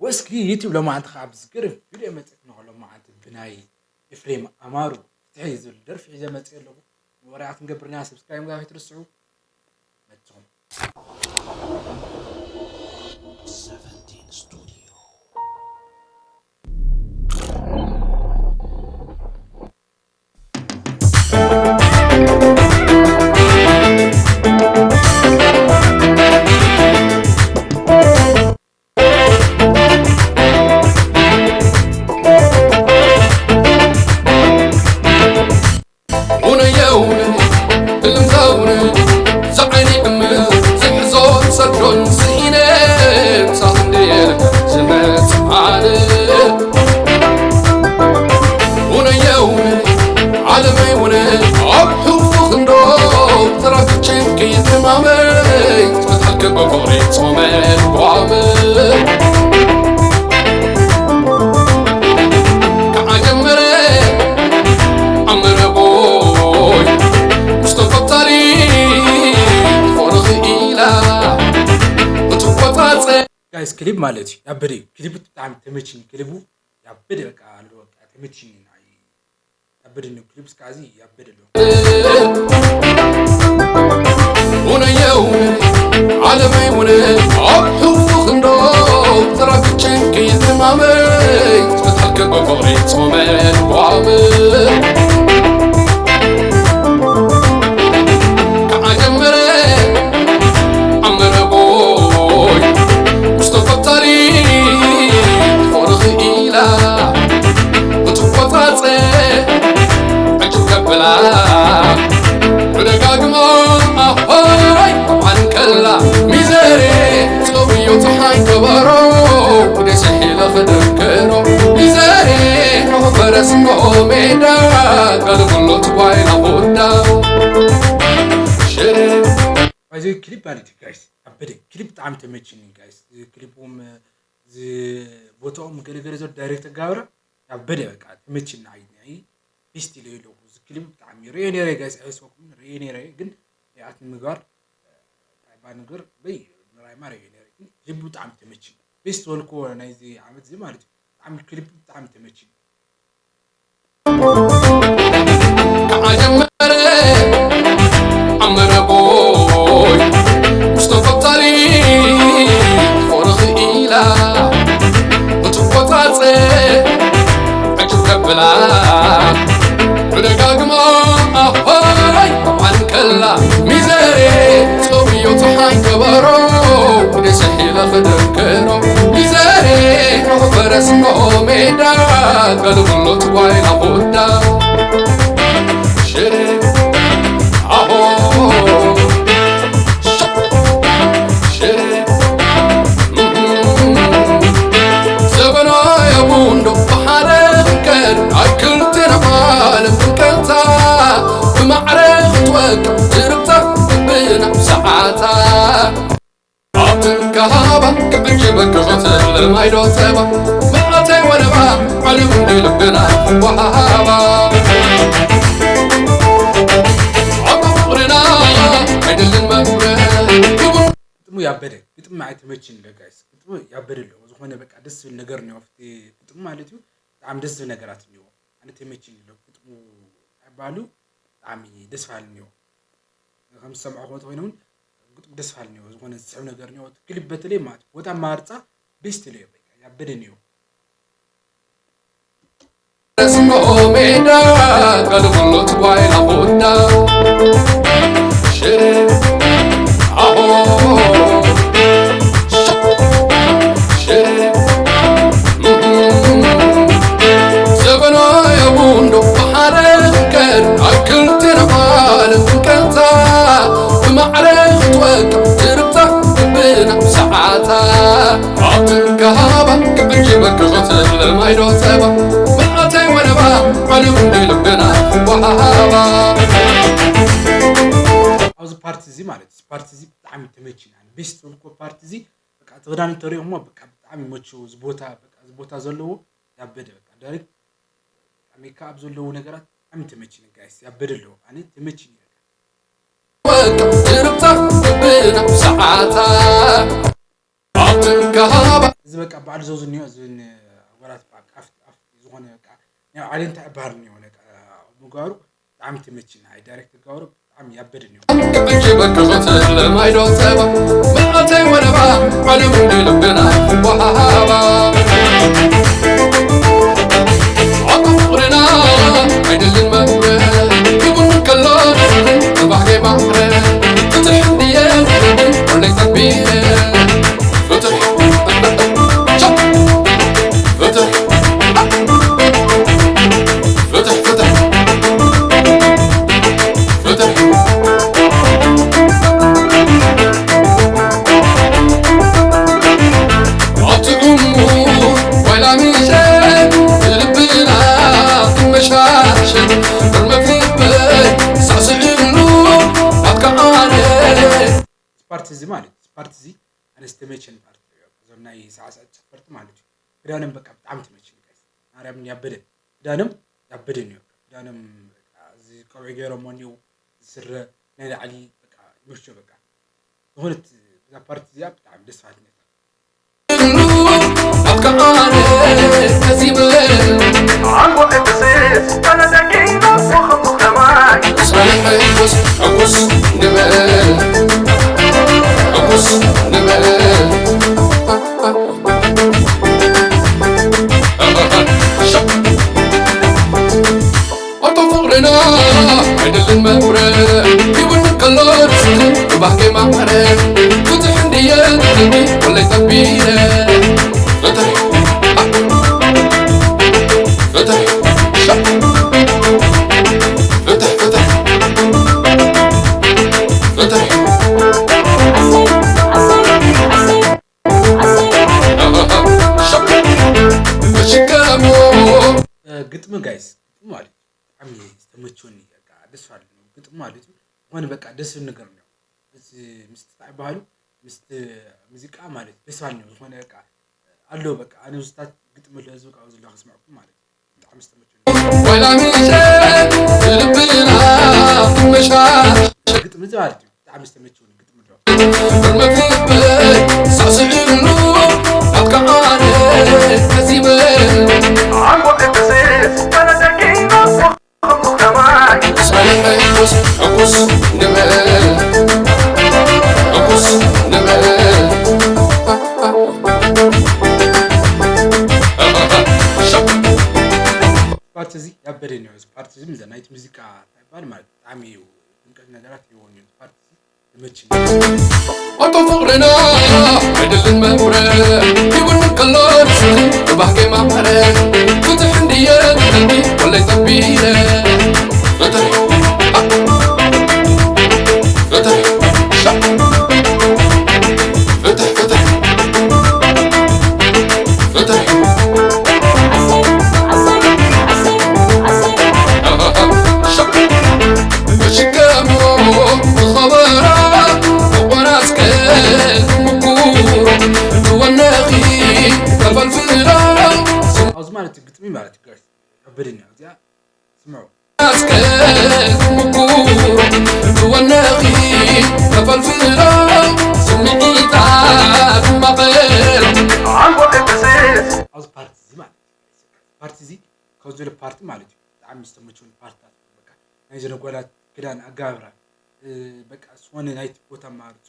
ወስኪ ዩቲዩብ ሎማዓንቲ ከዓ ብዝገርም ቪድዮ መፅእ ክነኸ ሎማዓንቲ ብናይ ኤፍሬም ኣማሩ ፍትሒ ዝብል ደርፊ ሒዘ መፅእ ኣለኹ። ንወርያት ክንገብርና ሰብስክራይብ ምግባር ከይትርስዑ። መፅኹም። ጋይስ ክሊፕ ማለት እዩ ያበደ እዩ። ክሊፕ ብጣዕሚ ተመችኒ። ክሊቡ ያበደ በቃ ኣሎ በቃ ተመችኒ። ናይ ያበደ ነው ክሊፕ እስካዚ ያበደ ነው። እዚ ክሊፕ ማለት እዩ ጋይስ፣ ኣበደ ክሊፕ ብጣዕሚ ተመችኒ ጋይስ። ክሊፕ እውን ቦታኦም ገለገለ ዘሎ ዳይሬክት ተጋብረ ኣበደ በቃ ተመችኒ። ናይ ቢስት ኢለ ኣለኹ። እዚ ክሊፕ ብጣዕሚ ርእየ ነይረ ጋይስ፣ ኣይስወኩም ርእየ ነይረ ግን ሪኣክት ንምግባር እንታይ ባል ንግበር በይ ምራይማ ርእየ ነይረ ግን ክሊፕ ብጣዕሚ ተመችኒ። ቢስት ዝበልኩዎ ናይዚ ዓመት እዚ ማለት እዩ። ብጣዕሚ ክሊፕ ብጣዕሚ ተመችኒ። ግጥሙ ያበደ ግጥም ማለት ተመችኒ ጋይስ። ግጥሙ ያበደ ኣለዎ ዝኾነ በቃ ደስ ዝብል ነገር ነው። ግጥሙ ማለት እዩ ብጣዕሚ ደስ ዝብል ነገራት እኒዎ። ኣነ ተመችኒ ኣሎ ግጥሙ ኣይባሉ ብጣዕሚ ደስ በሃሊ እኒዎ። ከም ዝሰምዖ ክመት ኮይነ እውን ግጥሙ ደስ በሃሊ እኒዎ። ዝኾነ ዝስሕብ ነገር እኒዎ። ክሊፕ በተለይ ማለት ቦታ ማርፃ ቤስት ኢለዮ በቃ ያበደ እኒዎ። ኣብዚ ፓርቲ እዚ ማለት እዚ ፓርቲ እዚ ብጣዕሚ ተመችና። ቤስት ዝበልኩዎ ፓርቲ እዚ በቃ እቲ ክዳን እንተሪኦሞ በቃ ብጣዕሚ ይመችዎ። እዚ ቦታ በቃ እዚ ቦታ ዘለዎ ያበደ በቃ ዳይሬክት ሜካፕ ዘለዎ ነገራት ብጣዕሚ ተመችኒ ጋይስ። ያበደ ኣለዎ ኣነ ተመችኒ በቃ። እዚ በቃ በዓል ዞዙ እኒኦ እዚን ኣጓላት በቃ ኣፍ ኣፍ ዝኾነ በቃ ናይ ዓሌን እንታይ በሃል እኒኦ በቃ ምግባሩ ብጣዕሚ ተመችና። ኣይ ዳይሬክት ገብሩ ብጣዕሚ ያበደ እኒኦ። ክዕጅበኪ ክትለማይዶ ጸባ መዓተይ ወለባ ዓለም ልብና ወሃሃባ ዓቁ ፍቕርና ኣይደልን መብረ ሂቡኒ ከሎ ጽባሕ ከይማዕረ ፍትሕ እንድየ ኩለይ ጠቢረ ፍትሕ ፍትሕ ፍትሕ ፍትሕ ፍትሕ ኣብቲ ዕሙር ዋይላ ምሸት ልብና ክመሻሸት ሕርመት ልበይ ሳዕስዕሉ ኣትከዓነ ፓርቲ እዚ ማለት ፓርቲ እዚ ኣነ ዝተመቸን ፓርቲ እዩ። እዞም ናይ ሳዕሳዕ ጨፈርቲ ማለት እዩ። ክዳኖም በቃ ብጣዕሚ ተመችኒ ጋይስ። ማርያምን ያበደ ክዳኖም ያበደ እዩ። ክዳኖም በቃ እዚ ቀውዒ ገይሮሞ እኒው ዝስረ ናይ ላዕሊ በቃ ይምሾ በቃ ዝኾነት እዛ ፓርቲ እዚኣ ብጣዕሚ ደስ በሃልት ነታ። ኣቶ ፍቕርና ኣይደልን መብረ ይውንን ከሎ ርስቲ ብባህገይ ማዕረ ብዙሕ እንድየ ንልቢ ወለይ ጠቢረ ፍትሕ ፍትሕ ፍትሕ ፍትሕ ፍትሕ ግጥሚ ጋይስ ግጥሚ ማለት እዩ ብጣዕሚ ዝተመቸወኒ በቃ ደስ ባለ ግጥሚ ማለት እዩ ዝኾነ በቃ ደስ ዝብል ነገር ነው ምስ እንታይ ይበሃሉ ምስ ሙዚቃ ማለት ደስ ባለ ነው ዝኾነ በቃ ኣሎ በቃ ኣነ ምስታት ግጥሚ ለህዝቢ ካብዚ ለክስምዐኩም ማለት እዩ ብጣዕሚ ዝተመቸወኒ ዋላ ምሸት ልብና ክመሻሽ ግጥሚ እዚ ማለት እዩ ብጣዕሚ ዝተመቸወኒ ግጥሚ ኣሎ ሕርመት ልበይ ሳዕስዕሉ ኣትከዓነ ከዚበ ዓንጎ እብስስ ተነደቂና ወኸምኩ ከማይ ሳይሕስ ሕኩስ ንበል ሕኩስ ንበል ፓርቲ እዚ ያበደ ነው እዚ ፓርቲ እዚ ምዘ ናይቲ ሙዚቃ እንታይ ይባል ማለት ብጣዕሚ እዩ ድምቀት ነገራት ይሆን እዩ ፓርቲ እዚ ይመችኝ ኣቶ ፍቕርና ኣይደልን መብረ ይውንን ከሎ ርስቲ ብባህገይ ማዕረ ፍትሕ እንድየ ንልቢ ወለይ ጠቢረ ፍትሕ ፍትሕ ፍትሕ ፍትሕ ፍትሕ ሽከሞ ዝኸበራ ቆራስከ ምኩሮ ዝወነኺ ተፈልፍላ ኣብዚ ማለት እዩ ግጥሚ ማለት እዩ ጋይስ ያበደኛ እዚኣ ስምዑ ኣስከ ምኩሮ ዝወነኺ ተፈልፍላ ስምዒታ ማቐል ዓንጎ እብስስ ኣብዚ ፓርቲ እዚ ማለት እዩ ፓርቲ እዚ ካብ ዝበለ ፓርቲ ማለት እዩ ብጣዕሚ ዝተመቸወኒ ፓርትታት በቃ ናይ ዘነጓላት ክዳን ኣጋብራ በቃ ዝኾነ ናይቲ ቦታ ማርፆ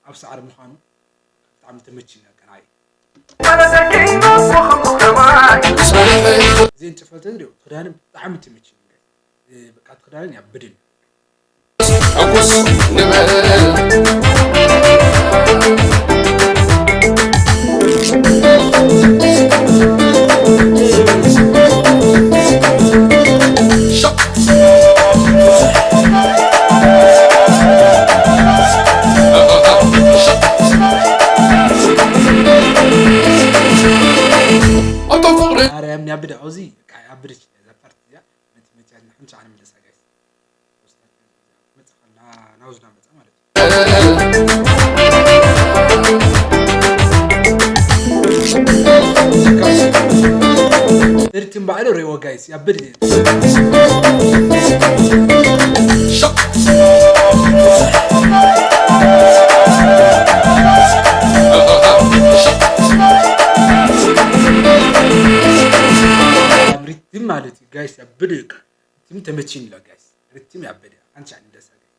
ኣብ ሰዓር ምዃኑ ብጣዕሚ ተመችኒ በቃ ንዓይ ተነደቂና ወኸምኩ ከማይ እዚን ጨፈልተ ዝሪኦ ክዳንን ብጣዕሚ ተመችኒ በቃ እቲ ክዳንን ያብድን ሕጉስ ንበል ኣቶ ፍቕሪ ማርያም ያብድ ኣብዚ በቃ ያብድች እዛ ፓርቲ እዚኣ መቲ መቲ ሓንቲ ዓለም ደሳ ጋይስ መጻ ከላ ናውዝና መጻ ማለት እዩ ድርትን ባዕሉ ሪኦ ጋይስ ያብድ ያበደ። ሪትም ተመችኝ ይላል ጋይስ። ሪትም ያበደ። አንቺ አንደሳ ጋይስ።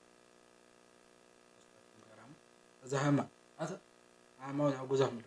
እዛ ሃማ፣ አተ፣ ሃማ ወደ አጎዛ ምሎ።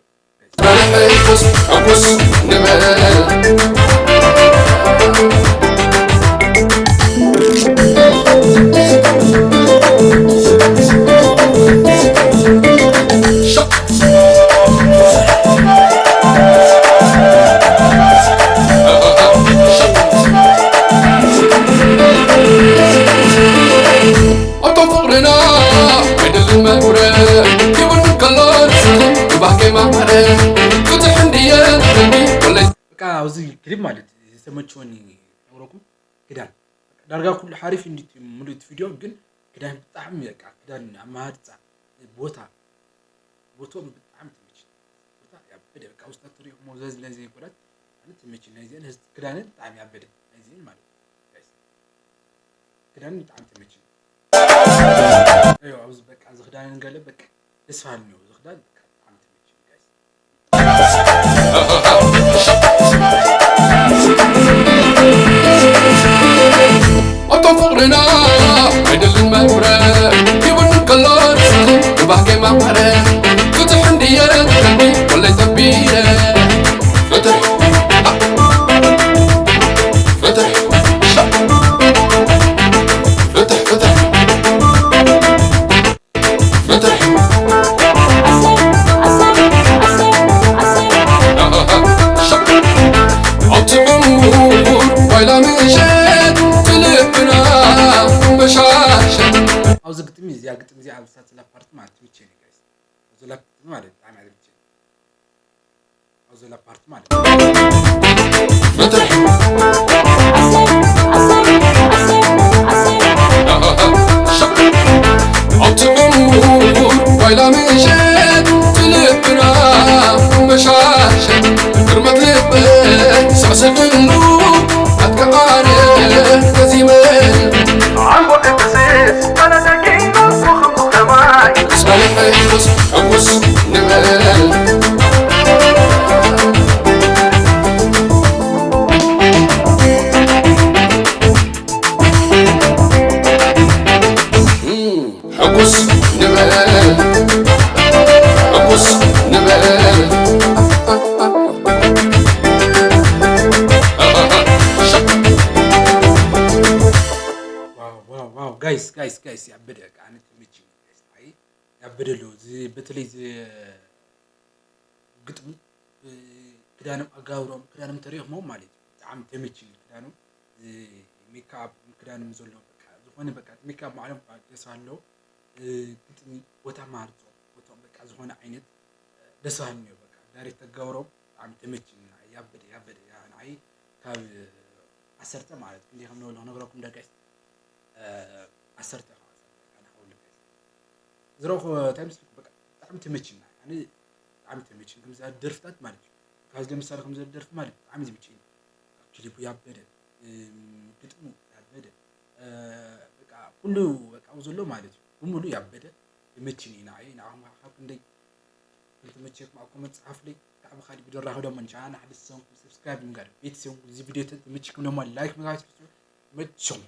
በቃ ኣብዚ ክሊፕ ማለት ዝተመቸወኒ ነግረኩም። ክዳን ዳርጋ ኩሉ ሓሪፍ እንዲት ሙሉት ቪድዮ ግን ክዳን ብጣዕሚ በቃ ክዳን ኣማሃድፃ ቦታ ቦቶም ብጣዕሚ ትምች ቦታ ያበደ በቃ ውስጣት ትሪኦ ሞዘዝ ናይ ዘይኮላት ኣነ ትምች ናይ ዚን ክዳንን ብጣዕሚ ያበደ ናይ ዚን ማለት ክዳንን ብጣዕሚ ትምች ኣብዚ በቃ እዚ ክዳንን ገለ በቃ ደስ በሃሊ ነው እዚ ክዳን በቃ ብጣዕሚ ትምች ጋይስ። ኣቶ ፍቕርና ኣይደልን መፍረ ሂቡን ከሎ ንስኺ ንባህገይ ማዕረ ፍትሕ እንድየ ደሊ ወለይ ተቢረ ፍትሕ ፍትሕ ፍትሕ ፍትሕ ኣብዚ ግጥሚ እዚኣ ግጥሚ እዚኣ ኣብ ሳትላ ፓርቲ ማለት ትምቸኒ ጋይስ ኣብዚ ላ ግጥሚ ማለት ብጣዕሚ ኣድምቸኒ ኣብዚ ላ ፓርቲ ማለት ኣብቲ ዕሙር ዋይላ ምሸት ትልብና መሻሸት ግርመት ልበ ሳዕሰግሉ ኣትከዓረ ተዚመ ዓንጎ ቅቅስስ ኣነደጊ ነብኹም ከማይ እስበለሐ ሕጉስ ንበል ሕጉስ ንበል ሕጉስ ንበል ጋይስ ጋይስ ጋይስ ያበደ ቃነት ምችኝ ያበደ ኣሎ በተለይ ግጥሙ ክዳኖም ኣጋብሮም ክዳኖም ተሪእኹሞ ማለት እዩ ብጣዕሚ ተመችኒ ክዳኖም ሜካፕ ክዳኖም ዘሎ በቃ ዝኾነ በቃ ሜካፕ ማዕሎም ደስ ኣሎ ግጥሚ ቦታ ማርጾ ቦቶም በቃ ዝኾነ ዓይነት ደስ በሃሊ ነዮ በቃ ዳይሬክት ተገብሮም ብጣዕሚ ተመችኒ ያበደ ያበደ ንዓይ ካብ ዓሰርተ ማለት ክንደይ ከም ንበሎ ክነግረኩም ደጋይስ ዓሰርተ ዝረኹ እንታይ ምስልኩ በቃ ብጣዕሚ ተመችና ኣነ ብጣዕሚ ተመችኒ ከምዚ ደርፍታት ማለት እዩ ካብዚ ለምሳሌ ከምዚ ደርፊ ማለት ብጣዕሚ ዝምችኒ ክሊፑ ያበደ ግጥሙ ያበደ በቃ ኩሉ በቃ ዘሎ ማለት እዩ ብሙሉ ያበደ ተመችኒ ኢና ኣይ ንዓኹም ካብ ክንደይ ከምተመቸኩም ኣብ ኮመንት ጸሓፉለይ ብጣዕሚ ካሊእ ቪድዮ ራኸብ ደሞ ንቻና ሓደ ሰንኩም ሰብስክራይብ ምግባር ቤተሰብ እዚ ቪድዮ ተመችኩም ደሞ ላይክ ምግባር መችኩም